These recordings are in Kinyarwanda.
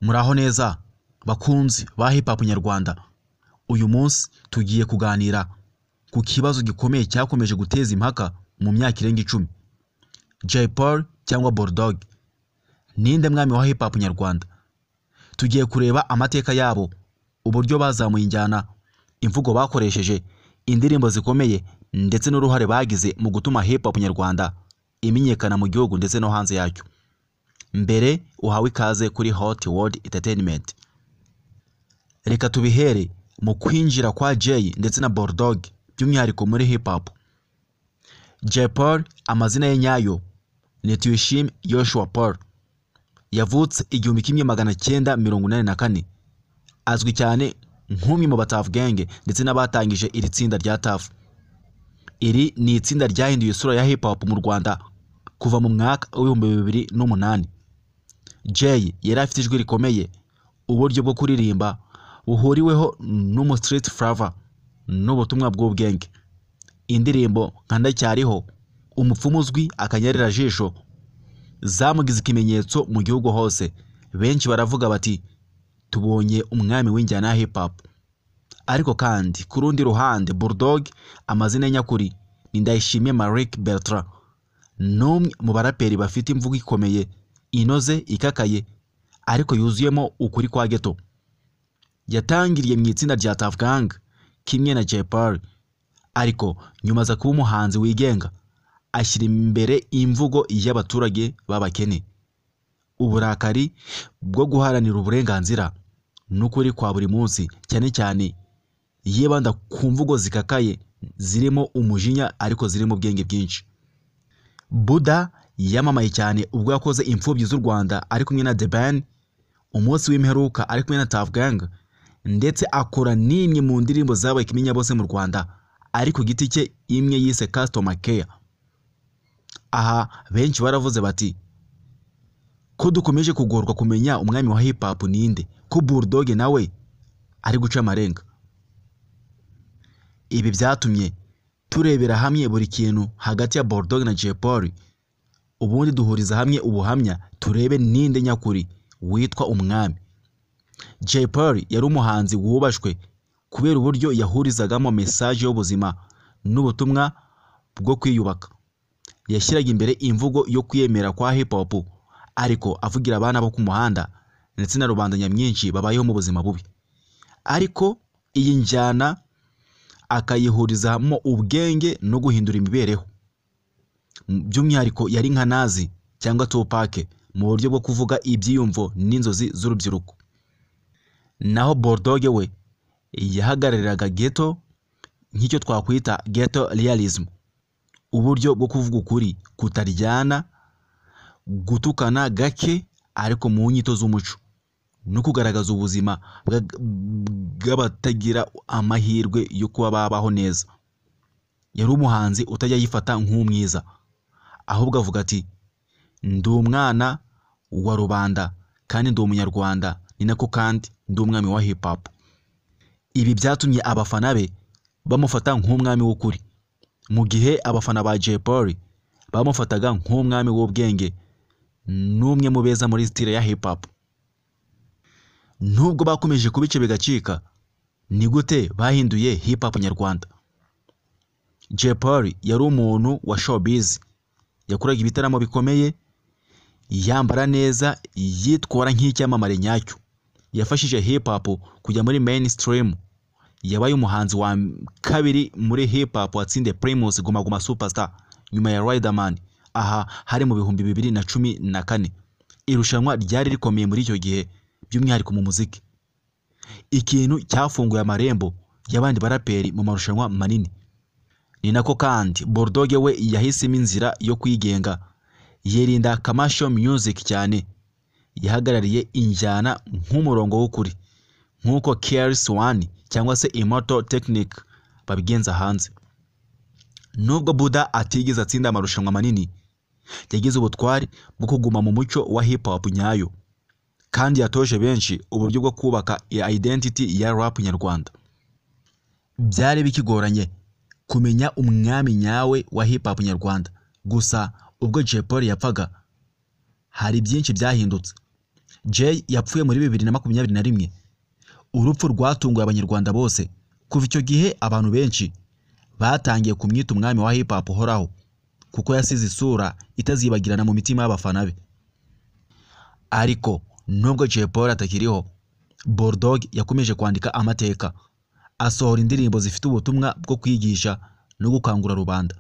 Muraho neza bakunzi ba Hip Hop Nyarwanda. Uyu munsi tugiye kuganira ku kibazo gikomeye cyakomeje guteza impaka mu myaka irenga 10. Jay Polly cyangwa Bulldog, ninde mwami wa Hip Hop Nyarwanda? Tugiye kureba amateka yabo, uburyo bazamuye injyana, imvugo bakoresheje, indirimbo zikomeye ndetse n'uruhare bagize mu gutuma Hip Hop Nyarwanda imenyekana mu gihugu ndetse no hanze yacyo. Mbere uhawe ikaze kuri Hot World Entertainment. Reka tubihere mu kwinjira kwa Jay ndetse na Bulldog by'umwihariko muri hip hop. Jay Polly, amazina ye nyayo ni Tuyishime Joshua Paul. Yavutse 1984. Azwi cyane nk'umwe mu ba Tuff Gang ndetse n'abatangije iri tsinda rya Tuff. Iri ni itsinda ryahinduye isura ya hip hop mu Rwanda kuva mu mwaka w'2008. Jay yari afite ijwi rikomeye, uburyo bwo kuririmba buhuriweho n'umu street flavor n'ubutumwa bw'ubwenge. Indirimbo nka Ndacyariho, Umupfumu uzwi, Akanyarira jisho zamugize ikimenyetso mu gihugu hose. Benshi baravuga bati: "Tubonye umwami w'injyana ya hip hop." Ariko kandi ku rundi ruhande, Bulldog, amazina ye nyakuri ni Ndayishimiye Malik Bertrand, n'umwe mu baraperi bafite imvugo ikomeye, inoze, ikakaye ariko yuzuyemo ukuri kwa ghetto. Yatangiriye mu itsinda rya Tuff Gang kimwe na Jay Polly, ariko nyuma aza kuba umuhanzi wigenga, ashyira imbere imvugo y'abaturage b'abakene, uburakari bwo guharanira uburenganzira n'ukuri kwa buri munsi. Cyane cyane yibanda ku mvugo zikakaye zirimo umujinya ariko zirimo ubwenge bwinshi. Buda yamamaye cyane ubwo yakoze Imfubyi z'u Rwanda ari kumwe na The Ben, Umunsi w'Imperuka ari kumwe na Tuff Gang, ndetse akora n'imwe mu ndirimbo zabaye kimenya bose mu Rwanda ari ku giti cye, imwe yise Customer Care. Aha benshi baravuze bati: "Ko dukomeje kugorwa kumenya umwami wa hip hop ninde, ko Bulldog nawe ari guca amarenga?" Ibi byatumye turebera hamwe buri kintu hagati ya Bulldog na Jay Polly, ubundi duhuriza hamwe ubuhamya, turebe ninde nyakuri witwa umwami. Jay Polly yari umuhanzi wubashwe kubera uburyo yahurizagamo message y'ubuzima n'ubutumwa bwo kwiyubaka. Yashyiraga imbere imvugo yo kwiyemera kwa hip hop, ariko avugira abana bo ku muhanda ndetse na rubanda nyamwinshi babayeho mu buzima bubi, ariko iyi njyana akayihurizamo ubwenge no guhindura imibereho. By'umwihariko yari nka Nas cyangwa Tupac mu buryo bwo kuvuga ibyiyumvo n'inzozi z'urubyiruko. Naho Bulldog we yahagarariraga ghetto, nk'icyo twakwita ghetto realism, uburyo bwo kuvuga ukuri kutaryana, gutukana gake ariko mu nyito z'umuco, no kugaragaza ubuzima bw'abatagira amahirwe yo kuba babaho neza. Yari umuhanzi utajya yifata nk'umwiza, ahubwo avuga ati: "Ndi umwana wa rubanda kandi ndi Umunyarwanda, ni nako kandi ndi umwami wa hip hop." Ibi byatumye abafana be bamufata nk'umwami w'ukuri, mu gihe abafana ba Jay Polly bamufataga nk'umwami w'ubwenge n'umwe mu beza muri style ya hip hop. Nubwo bakomeje kubica bigacika, ni gute bahinduye hip hop nyarwanda? Jay Polly yari umuntu wa showbiz, yakoraga ibitaramo bikomeye, yambara neza, yitwara nk'icyamamare nyacyo. Yafashije hip hop kujya muri mainstream. Yabaye umuhanzi wa kabiri muri hip hop watsindiye Primus Guma Guma Superstar nyuma ya Riderman. Aha hari mu 2014, irushanwa ryari rikomeye muri icyo gihe, by'umwihariko mu muziki, ikintu cyafunguye amarembo y'abandi baraperi mu marushanwa manini. Ni nako kandi Bulldog we yahisemo inzira yo kwigenga, yirinda commercial music cyane. Yahagarariye injyana nk'umurongo w'ukuri, nk'uko KRS One cyangwa se Immortal Technique babigenza hanze. Nubwo Buda atigeze atsinda amarushanwa manini, yagize ubutwari bwo kuguma mu muco wa hip hop nyayo, kandi yatoje benshi uburyo bwo kubaka identity ya rap nyarwanda. Byari bikigoranye kumenya umwami nyawe wa hip hop nyarwanda. Gusa ubwo Jay Polly yapfaga, hari byinshi byahindutse. Jay yapfuye muri 2021. Urupfu rwatunguye Abanyarwanda bose. Kuva icyo gihe abantu benshi batangiye kumwita umwami wa hip hop uhoraho, kuko yasize isura itazibagirana mu mitima y'abafana be. Ariko nubwo Jay Polly atakiriho, Bulldog yakomeje kwandika amateka, asohora indirimbo zifite ubutumwa bwo kwigisha no gukangura rubanda.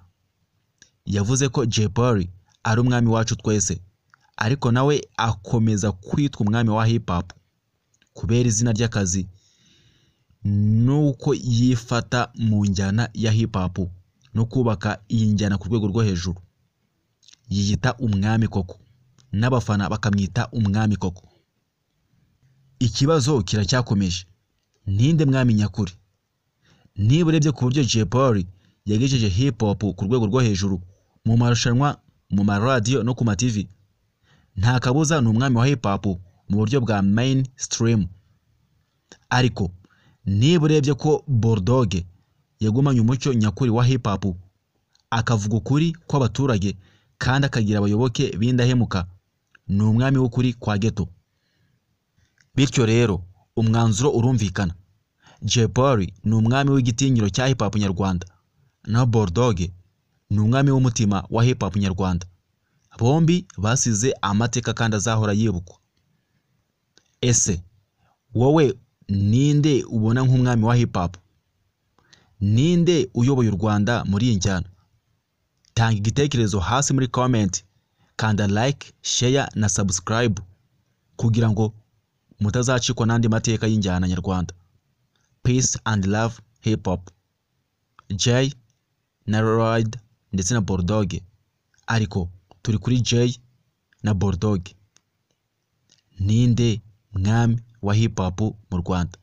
Yavuze ko Jay Polly ari umwami wacu twese, ariko nawe akomeza kwitwa umwami wa hip hop kubera izina ry'akazi nuko yifata mu njyana ya hip hop no kubaka iyi njyana ku rwego rwo hejuru. Yiyita umwami koko, n'abafana bakamwita umwami koko. Ikibazo kiracyakomeje: ninde mwami nyakuri? Niba urebye ku buryo Jay Polly yagejeje hip hop ku rwego rwo hejuru mu marushanwa, mu maradiyo no ku ma TV, nta kabuza ni umwami wa hip hop mu buryo bwa mainstream. Ariko niba urebye ko Bulldog yagumanye umucyo nyakuri wa hip hop, akavuga ukuri kw'abaturage kandi akagira abayoboke b'indahemuka, ni umwami w'ukuri kwa ghetto. Bityo rero umwanzuro urumvikana: Jay Polly ni umwami w'igitinyiro cya hip hop nyarwanda, naho Bulldog ni umwami w'umutima wa hip hop nyarwanda. Bombi basize amateka kandi azahora yibukwa. Ese wowe ninde ubona nk'umwami wa hip hop? Ninde uyoboye u Rwanda muri iyi njyana? Tanga igitekerezo hasi muri comment, kanda like, share na subscribe kugira ngo mutazacikwa n'andi mateka y'injyana nyarwanda. Peace and love, hip hop. Jay na Ride ndetse na Bulldog, ariko turi kuri Jay na Bulldog. Ninde mwami wa hip hop mu Rwanda?